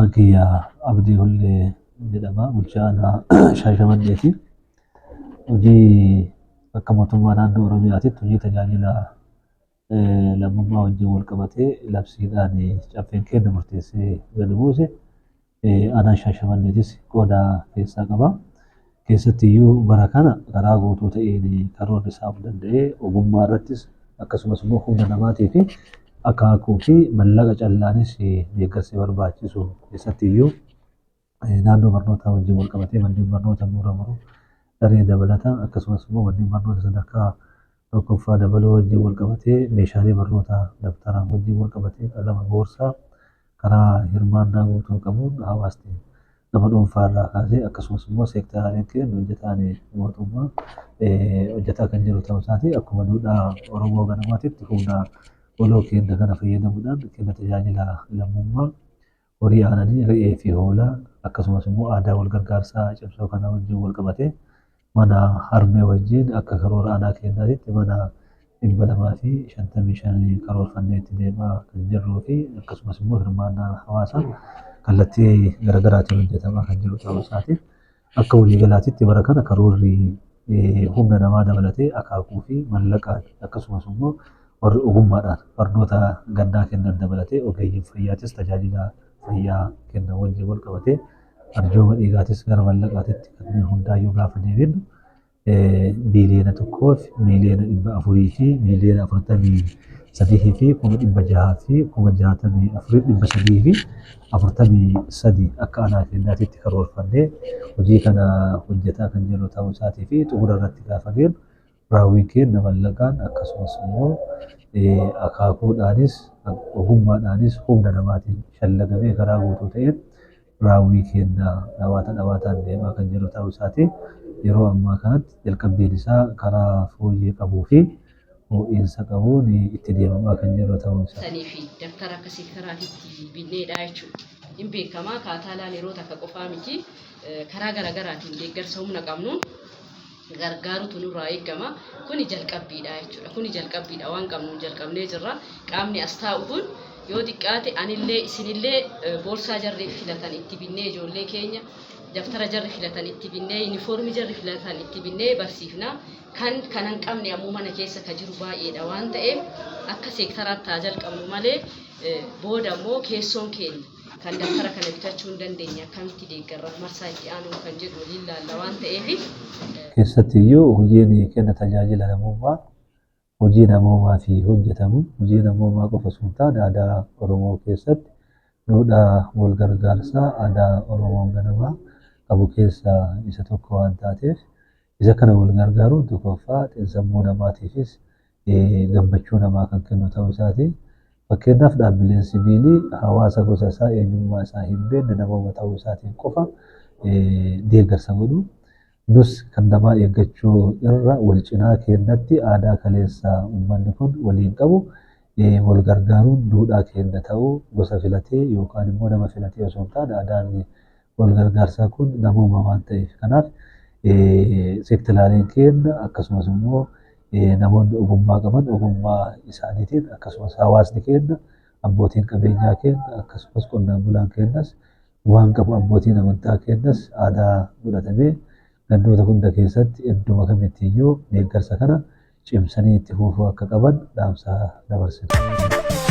Maqaan kiyya Abdii Hullee jedhama. Bulchaa aanaa Shaashamanneeti. Hojii akka mootummaa naannoo Oromiyaatitti hojii tajaajila lammummaa wajjin wal qabatee labsiidhaan caffeen keenya murteessee gadi buuse. Aanaan Shaashamanneetis qooda keessaa qaba. Keessattiyyuu bara kana karaa guutuu ta'een karoorri isaa of danda'ee ogummaa irrattis akkasumas immoo humna namaatii fi akaakuu fi mallaqa callaanis deeggarsi barbaachisu keessattiyyuu naannoo barnootaa wajjin wal qabatee manneen barnoota muramuru daree dabalataa akkasumas immoo manneen barnoota sadarkaa tokkoffaa dabaluu wajjin wal qabatee meeshaalee barnootaa dabtaraa wajjin wal qabatee qalama boorsaa karaa hirmaannaa guutuu qabuun hawaasni nama dhuunfaa irraa kaasee akkasumas immoo seektaraaleen keenya hojjetaan mootummaa hojjetaa kan jiru ta'uu isaati. Akkuma duudhaa Oromoo ganamaatitti humna waloo keenya kana fayyadamuudhaan kenna tajaajila lammummaa horii aananii, re'ee fi hoolaa akkasumas immoo aadaa wal gargaarsaa cimsuu kana wajjin wal qabatee mana harmee wajjin akka karoora aanaa keenyaatitti mana 255 karoorfannee itti deemaa kan jirruu fi akkasumas immoo hirmaannaa hawaasaa kallattii garaagaraatiin hojjetamaa kan jiru ta'uu isaati. Akka waliigalaatitti bara kana karoorri humna namaa dabalatee akaakuu fi mallaqaan akkasumas immoo warri ogummaadhaan barnoota gannaa kennan dabalatee ogeeyyiin fayyaatis tajaajila fayyaa kennan wajjin wal qabatee arjooma dhiigaatis gara mallaqaatitti kanneen hundaayyuu gaafa deebinu biiliyoona 1 fi miiliyoona 400 fi miiliyoona 43 fi 600,000 fi 64,343 akka aanaa keenyaatitti karoorfannee hojii kana hojjetaa kan jirru ta'uu isaatii fi xumura irratti gaafa geenyu raawwiin keenya mallaqaan akkasumas immoo akaakuudhaanis ogummaadhaanis humna namaatiin shallagamee karaa guutuu ta'een raawwii keenya dhawaata dhawaataan deemaa kan jiru ta'uu isaati. Yeroo ammaa kanatti jalqabbiin isaa karaa fooyyee qabuu fi ho'iinsa qabuun itti deemamaa kan jiru ta'uu isaa. Sanii fi dabtara akka seektaraatitti binneedha jechuudha. Hin beekamaa kaataalaan yeroo takka qofaa miti karaa garaagaraatiin deeggarsa humna qabnuun gargaarutu nurraa eegama. Kuni jalqabbiidha jechuudha. Kuni jalqabbiidha waan qabnuun jalqabnee jirra. Qaamni as taa'u kun yoo xiqqaate anillee isinillee boorsaa jarri filatan itti binnee ijoollee keenya daftara jarri filatan itti binnee yuunifoormii jarri filatan itti binnee barsiifna. Kan kana hin qabne ammoo mana keessa ka jiru baay'eedha waan ta'eef akka seektaraatti haa jalqabnu malee booda immoo keessoon keenya kan daftara kana bitachuu hin dandeenye akkamitti deeggarra marsaa itti aanuun kan jedhu waliin laalla waan ta'eef. Keessattiyyuu hojiin kenna tajaajila namummaa hojii namoomaa fi hojjetamu hojii namoomaa qofa osoo hin taane aadaa Oromoo keessatti duudhaa wal gargaarsaa aadaa Oromoon ganamaa qabu keessaa isa tokko waan taateef isa kana wal gargaaruun tokkoffaa xiinsammuu namaatiifis gammachuu namaa kan kennu ta'uu isaati. Fakkeenyaaf dhaabbileen siviilii hawaasa gosa isaa eenyummaa isaa hin beekne namooma ta'uu isaatiin qofa deeggarsa godhu. Nus kan namaa eeggachuu irra wal cinaa keenyatti aadaa kaleessa uummanni kun waliin qabu wal gargaaruun duudhaa keenya ta'uu gosa filatee yookaan immoo nama filatee osoo hin taane aadaan wal gargaarsaa kun namooma waan ta'eef. Kanaaf seektaraaleen keenya akkasumas immoo namoonni ogummaa qaban ogummaa isaaniitiin akkasumas hawaasni keenya abbootiin qabeenyaa keenya akkasumas qonnaan bulaan keenyas waan qabu abbootiin amantaa keenyas aadaa godhatamee gandoota hunda keessatti idduma kamittiyyuu deeggarsa kana cimsanii itti fufuu akka qaban dhaamsa dabarsina.